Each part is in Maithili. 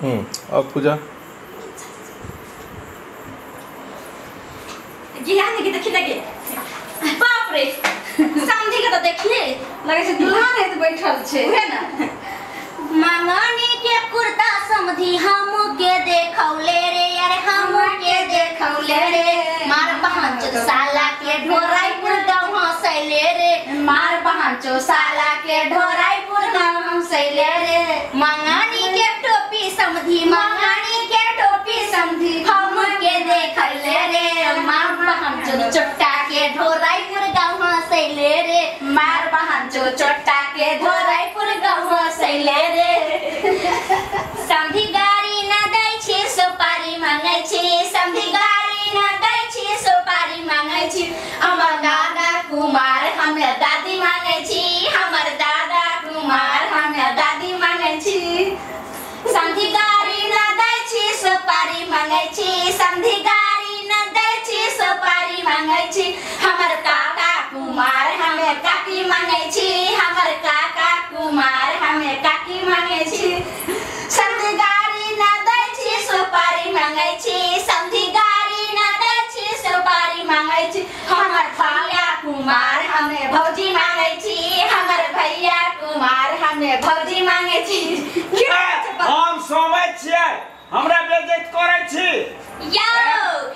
अब पूजा ये आने की देखी लगे। बाप रे समझी के तो देखिए लगे छै दुल्हा नहीं तो बैठल छै उहे ना। मंगनी के कुर्ता समझी हम के देखौले रे यार हम के देखौले रे मार बहन साला के ढोराईपुर गांव हंसैले रे मार बहन साला के ढोराईपुर गांव हंसैले रे। मंगनी के टोपी समझी मंगनी के टोपी समझी हम के देखौले रे मार बहन चोट्टा के ढोराईपुर गांव हंसैले रे मार बहन चोट्टा के ढोराईपुर गांव हंसैले रे। समधी गाड़ी न दै छी सुपारी मांगै छी समधी गाड़ी न दै छी सुपारी मांगै छी हमर दादा कुमार हमरा दादी मांगै छी हमर दादा कुमार हमरा दादी मांगै छी। समधी गाड़ी न दै छी सुपारी मांगै छी समधी गाड़ी न दै छी सुपारी मांगै छी हमर काका कुमार हमे काकी मांगै छी हमर काका कुमार हमे काकी मांगै छी। समधी गाड़ी न दै छी सुपारी मांगै छी समधी गाड़ी न दै छी सुपारी मांगै छी हमर भैया कुमार हमे भौजी मांगै छी हमर भैया कुमार हमे भौजी मांगै छी। हम समय छियै हमरा बेइज्जत करै छी यौ।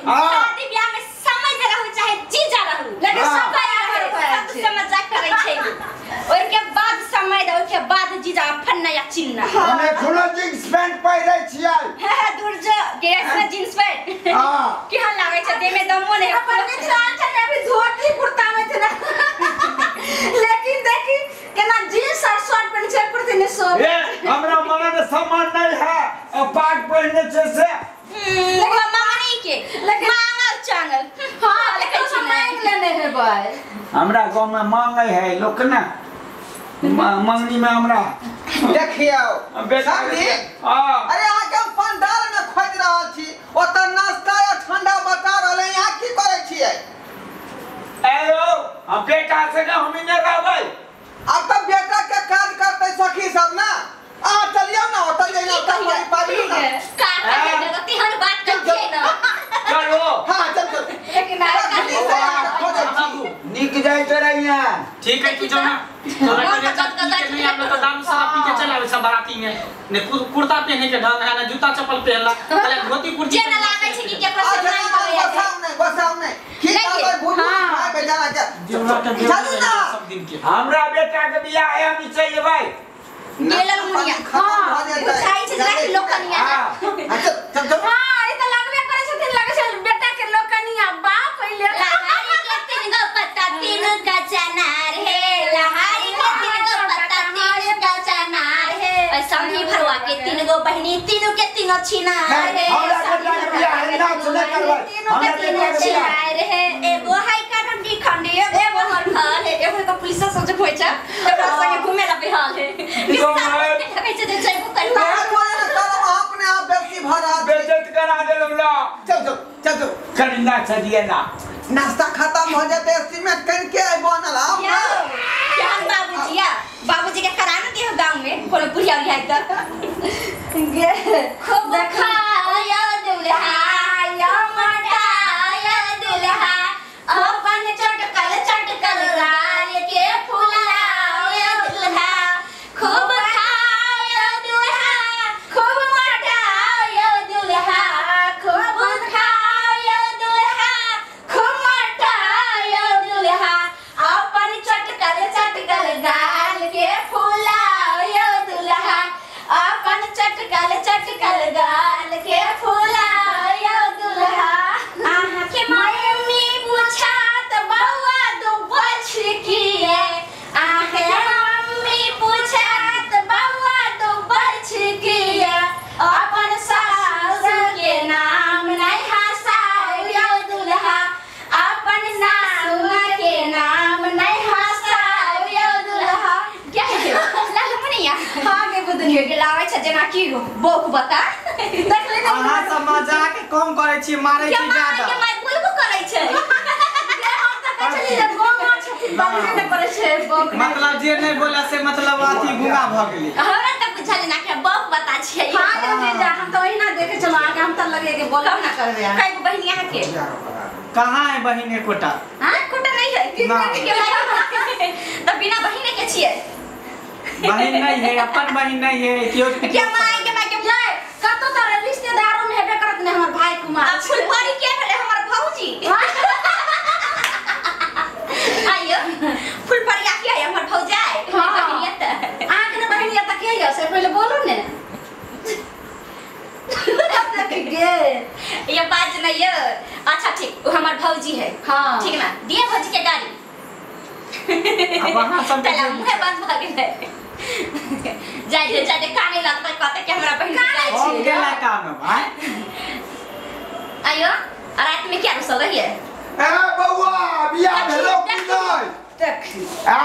शादी ब्याह में समझ रहू चाहे जीजा रहू लेकिन सब सब समझ करै छै ओइ के बाद समय दे ओइ के बाद जीजा फन्ना या चिन्ना। हमे खुला जींस पैंट पहिरै छियै। हां दूर जो के ऐसे जींस पैंट हां केहन लागै छै देह में दमो नै अपन मिथिलांचल में अभी धोती कुर्ता में छै ना लेकिन देखी केना जींस और शर्ट पहिनै छै कुर्ती ने सब। ए हमरा मन में सम्मान नै है आ पाग पहिरने छै से लेकिन मांगनी के मांगल चांगल हां लेकिन सब मांग लेने हेबै। हमरा गांव में मांगै है लोक ना मंगनी में हमरा देखियो समधी। अरे अहाँ के पंडाल में खोज रहल छी ओत नाश्ता या ठंडा बता रहल है यहाँ की करै छियै? ए यौ हम बेटा से ना हम ने रहबै। अब त बेटा के काज करतै सखी सब ना। अहाँ चलियौ ना ओत जइना ओत पानी पाबी ना का कर तेहन बात करिए ना चलो। हां चल चल लेकिन निक जाइत रहिया ठीक है तू जो ना तोरा के नहीं आप लोग तो दारू शराब पी के चल आवे सब बाराती में ने कुर्ता पहने के ढंग है ना जूता चप्पल पहनला खाली धोती कुर्ती जेना लागै छै कि केकरो से नहीं होय बसाउ नहीं बसाउ नहीं की कहबै बुझू खाय के जाना के चलू ना सब दिन के हमरा बेटा के बियाह है हम चल जेबै गेलल मुनिया हां बुझाइ छै जेना कि लोकनिया। अच्छा चल चल। हां ई त लागबे करै छथिन लागै छै बेटा के लोकनिया बाप पहिले। लहारी के तीन गो पत्ता तीन का चनार हे लहारी के तीन गो पत्ता तीन का चनार हे समधी भरवा के तीन गो बहिनी तीनों के तीनों छिनार हे हमरा बेटा के बियाह है नाच न करबै तीनों के तीनों छिनार हे एगो हाई का ठंडी खंडी एगो हमर घर हे एगो के पुलिस सब जे खोइ छै एकरा संगे घुमे ला बेहाल हे लगै छै जे जइबो कहियो अपने आप बेसी भरा बेइज्जत करा देलौ ना। चल चल चल चल कनी नाच दिए ना नाश्ता खत्म हो जाते एस्टीमेट कर के आई बनल आओ ना। केहन बाबूजी या बाबूजी के करा न दियो गांव में कोनो बुढ़िया उढ़िया त गे खूब खाया दुल्हा या मटाया दुल्हा अपन चटकल चटकल गाल के फुलाया दुल्हा खूब खाया दुल्हा खूब मटाया दुल्हा खूब खाया दुल्हा खूब मटाया दुल्हा अपन चटकल चटकल गाल के फुलाया दुल्हा अपन चटकल चटकल गाल के फुलाया दुल्हा। अहाँ के मम्मी पूछात बौआ दुबल छिकिए अहाँ के मम्मी पूछात बौआ दुबल छिकिए अपन सास के नाम नहीं हंसायो दुल्हा अपन सासु के नाम नहीं हंसायो दुल्हा। क्या है लाल मुनिया हां गे बुदनिया के लावे छै जेना की बोक बता देखली ना। अहाँ सब मजाक कम करै छी मारै छी ज्यादा के माय बोलबो करै छै हम त कहै छली जे गोंगा छथिन बाबूजी ने करै छै बोक मतलब जे नहीं बोला से मतलब अथी गुंगा भ गेली। हमरा त बुझल ना के बोक बता छी। छियै। हां जीजा हम तो ओहिना देखे चलो आके हम त लगे के बोलब ना करबे। कई गो बहिन यहाँ के? कहाँ है बहिन एकोटा? हां कोटा नहीं है त बिना बहिने के छियै। बहिन नहीं है, अपन बहिन नहीं है। केओ के माय के माय के जाय कतो तारे रिश्तेदारों में हेबे करत ने हमर भाई कुमार। अब फुलपरी के भेले हमर भौजी। आइयो फुलपरी आके आइ हमर भौजाई। हां बहिनिया त अहाँ के बहिनिया त के है से पहिले बोलू ने। गे ये बात नहीं है। अच्छा ठीक वो हमर भौजी है। हां ठीक ना दिए भौजी के गाड़ी। अब अहाँ सब चला मुहे बंद भ गेलै। जाय दे जाय दे काने लगतै कहतै कि हमरा बहिन के गाड़ी हम गेला काम भाई। आइयो रात में क्या रुसल रहिए? ए बउआ बियाह भेलो कि नै? देखी आ